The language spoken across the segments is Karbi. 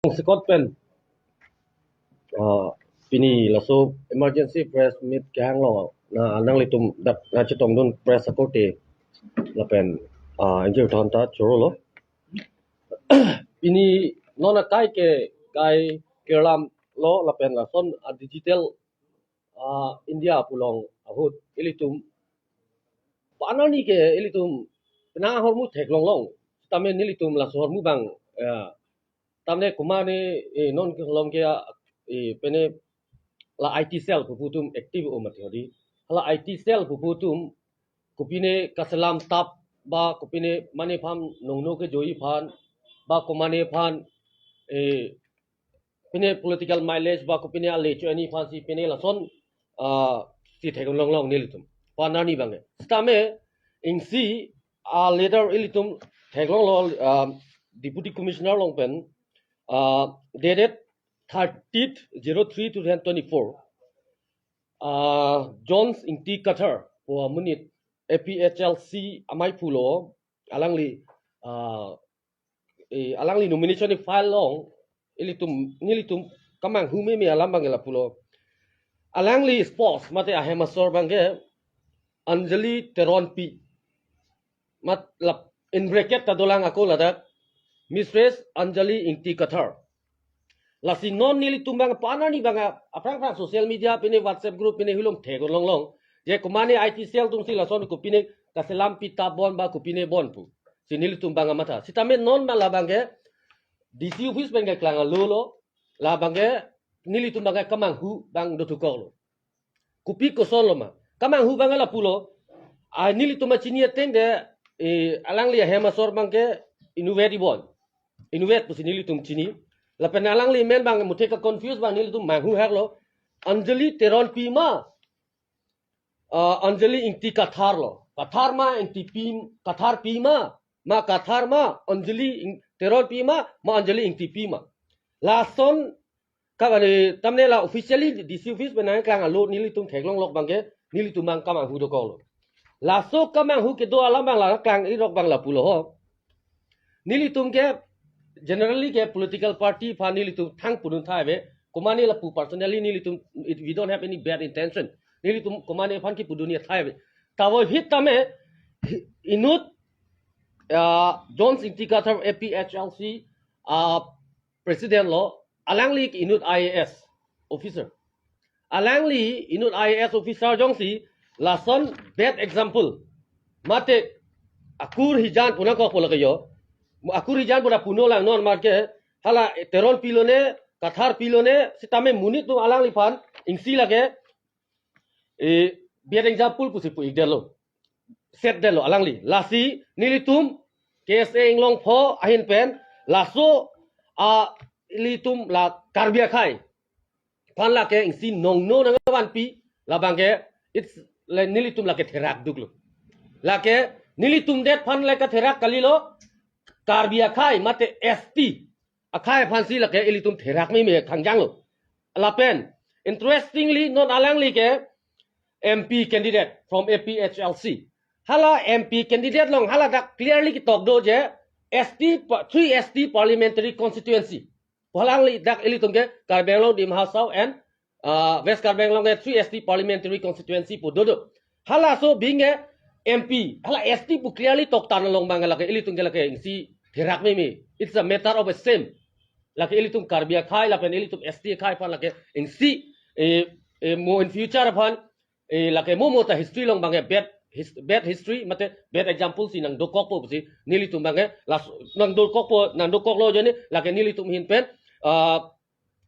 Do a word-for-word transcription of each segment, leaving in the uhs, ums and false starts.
Sikot pen, ah, pini laso emergency press meet kehang along, na nanglitum dak nangchetongdun press akorte lapen, ah, ingjir thon ta chorolo. Pini non akai ke kai Kerala lo lapen lason a digital, ah, India pu along ahut ilitum panani ke ilitum penang ahormu theklonglong. Sitame nelitum laso ahormu abang, eh, tamne komatne, eh, non ke holom ke, eh, pine la I T cell pupu atum active o mati hodi. Hala I T cell pupu atum kopine kaselam tap ba kopine mane aphan nongno kejoi aphan ba komatne aphan, eh, pine political mileage ba kopine ale cho-ani aphansi pine lason, ah, si theklonglong nelitum panani abang ke. Sitame isi a letter ilitum theklonglo, ah, Deputy Commissioner along pen, ah, dated thirtieth zero three two thousand twenty-four. Ah, Jones Ingti Kathar pu amonit A P H L C amei pulo, alangli, ah, eh, alangli nomination file along ilitum, nelitum kamanghu meme alam abang ke lapulo. Alangli spouse mate ahem asor abang ke Anjali Teronpi. Mat lap in bracket ta dolang ako ladak Mistress Anjali Ingti Kathar. Lasi non nelitum abang panani abang aphrang aphrang social media pine WhatsApp group pine hilom theklonglong. Je komatne I T cell atumsi lason kopine kaselam pi tap bon ba kopine bon pu. Si nelitum abang matha. Sitame non ma labang ke D C office pen ke klang alolo, labang ke nelitum abang ke kamanghu abang dothukoklo. Kopi kosonlo ma? Kamanghu abang ke lapulo. Ah, nelitum achini ateng ke, eh, alangli ahem asor abang ke inutvet ibon. Inutvet pusi nelitum chini. Lapen alangli amen abang muthe ka confuse abang nelitum manghu haklo. Anjali Teronpi ma, ah, Anjali Ingti Kathar lo. Kathar ma Ingtipi, Katharpi ma, ma Kathar ma, Anjali Ing-, Teronpi ma, ma Anjali Ingtipi ma. Lason ka, eh, tamne la officially D C office pen nangklang alo nelitum theklonglok abang ke nelitum abang kamanghu dokoklo. Laso kamanghu kedo alam abang la klang irok abang lapulo ho. Nelitum ke generally ke political party aphan nelitum thang pudun thai ave. Komatne lapu personally nelitum, it, we don't have any bad intention. Nelitum komatne aphan kipudun athai ave. Tavo hit tame hi-, inut, ah, Jones Ingti Kathar A P H L C, ah, president lo, alangli inut I A S officer. Alangli inut I A S officer jongsi lason bad example. Mate akur hijan pu nangkokpo lake yo. Akur hijan pu ta puno lang non marke hala Teronpi lone, Katharpi lone, sitame monit atum alangliphan ingsi lake, eh, bad example pusi pu-ikdetlo. Setdetlo alangli. Lasi nelitum K S A Inglongpho ahin pen laso a ilitum la Karbi akhei aphan lake ingsi nongno nangvanpi labang ke it's le nelitum lake therak duklo. Lake nelitum det aphan lake therak kalilo, Karbi akhei mate S T akhei aphansi lake ilitum therak meme khangjanglo. Lapen interestingly non alangli ke M P candidate from A P H L C. Hala M P candidate along hala dak clearly ketok do je S T pa-, three S T parliamentary constituency. Pu alangli dak ilitum ke Karbi Anglong, Dima Hasao and, uh, West Karbi Anglong ke three S T parliamentary constituency pu dodo. Halaso abang ke M P, hala S T pu clearly toktan along abang lake ilitum ke lake ingsi therak meme. It's a matter of a same. Lake ilitum Karbi akhei lapen ilitum S T akhei aphan lake ingsi, eh, eh, mo in future aphan, eh, lake mo mo ta history along abang ke bad his-, bad history mate bad example si nangdokokpo pusi nelitum abang ke las nangdokokpo, nangdokoklo jone lake nelitum ahin pen, ah,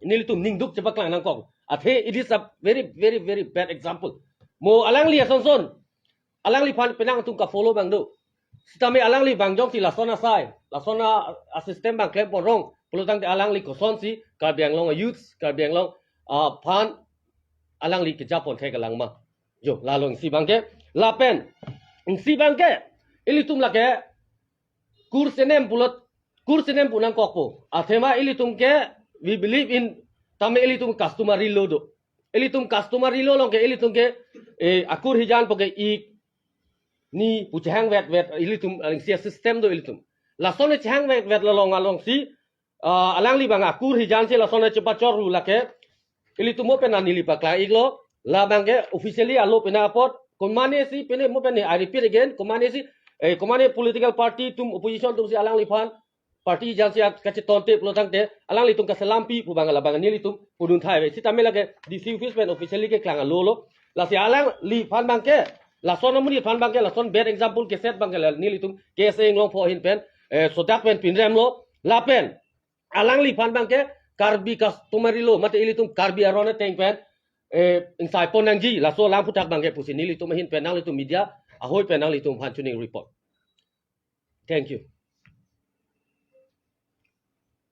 nelitum ningduk chepaklang nangkok. Athe it is a very, very, very bad example. Mo alangli asonson, alangliphan penang atum ka-follow abang do. Sitame alangli abang jongsi lason asai, lason a, a system abang klem porong, pulotangte alangli kosonsi Karbi Anglong a youths, Karbi Anglong, ah, aphan alangli kejapon thek alang ma. Jo, lalo ingsi abang ke, lapen ingsi abang ke ilitum lake kur senem pulot, kur senem pu nangkokpo. Athema ilitum ke, we believe in, tame ilitum customary law do. Ilitum customary law along ke ilitum ke, eh, akur hijan pu ke ik ni pu chehang vetvet ilitum alingsi a system do ilitum. Lason chehang vetvet along alongsi, ah, alangli abang akur hijan si lason chepachor ru lake ilitum mo pen neli paklang iklo. La abangke officially alo pena apot, komatne si pine mo pen, I repeat again, komatne si, eh, komatne political party atum, opposition atum si alangliphan party hijan si kachetonte pulo tangte alanglitum kaselampi pu abang la abang nelitum pudun thai ave. Sitame lake D C office pen officially keklang alo lo. Lasi alangliphan abangke, lason amonit aphan abangke, lason bad example keset abangke la nelitum K S A Inglongpho ahin pen, eh, sodak pen pinrem lo. Lapen alangliphan abangke Karbi customary law, mate ilitum Karbi aron ateng pen, eh, ingsai pon nangji, laso alam aphuthak abangke pusi nelitum ahin pen nanglitum media ahoi pen nanglitum aphan chuning report. Thank you.